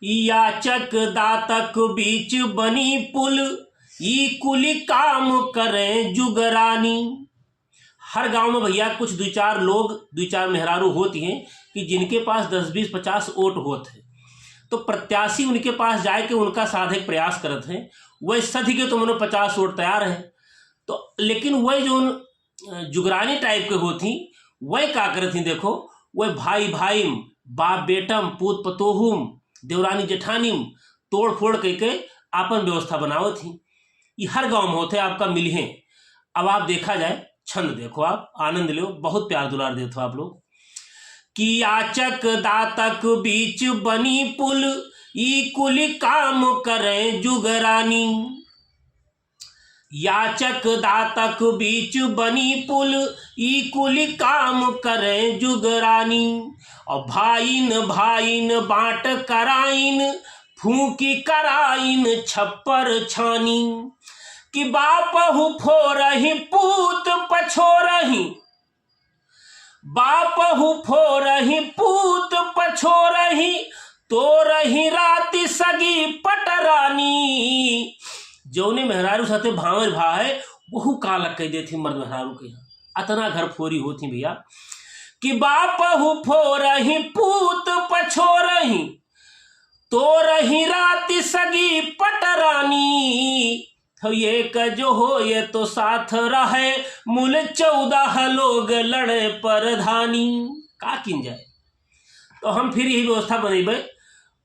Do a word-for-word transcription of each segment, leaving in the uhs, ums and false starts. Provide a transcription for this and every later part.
याचक दातक बीच बनी पुल, ई कुलि काम करें जुगरानी। हर गांव में भैया कुछ दुइ चार लोग, दुइ चार मेहरारू होती हैं कि जिनके पास दस, बीस, पचास वोट होत है, तो प्रत्याशी उनके पास जाए के उनका साधे के प्रयास करत हैं। वह सधि के तो मनो पचास वोट तैयार है, तो लेकिन वह जो उन, अ, जुगरानी टाइप के होती, वह का करत ही देखो, वह भाई भाई म, बाप बेटम, पूत पतोहुम, देवरानी जेठानीम तोड़ फोड़ कइके आपन व्यवस्था बनावत ही। ई हर गांव में होते, आपका मिलिहें। अब आप देखा जाए, छंद देखो, आप आनंद लो, बहुत प्यार दुलार देत हो आप लोग। कि याचक दातक बीच बनी पुल, ई कुलि काम करें जुगरानी। याचक दातक बीच बनी पुल, ई कुलि काम करें जुगरानी। और भाइन भाइन बांट कराइन, फूंकी कराइन छप्पर छानी। कि बापहु फोरही पूत पछोरही, बापहु फोरही पूत पछोरही, तोरही राति सगी पटरानी। जौने मेहरारू साथे भांवर भा है, वहू कालक कह देती मर्द मेहरारू के यहाँ। अतना घर फोरी होती भैया कि बापहु फोरही पूत पछोरही, तोरही राति सगी पटरानी। तो एक जो होए तो साथ रहे, मुल चौदह लोग लड़े परधानी। का किन जाए, तो हम फिर यही व्यवस्था बनेबे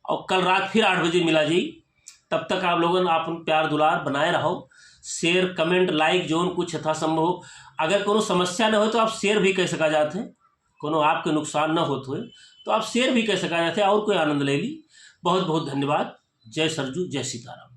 और कल रात फिर आठ बजे मिला जाई। तब तक आप लोगन आपन प्यार दुलार बनाए रहो, share, comment, like, जौन कुछ यथासंभव हो। अगर कोनो समस्या न हो तो आप share भी कह सका जात है, कोनो आपके नुकसान न होत होए तो आप share भी कह सका जात है और कोई आनंद ले ली। बहुत बहुत धन्यवाद। जय सरजू, जय सीताराम।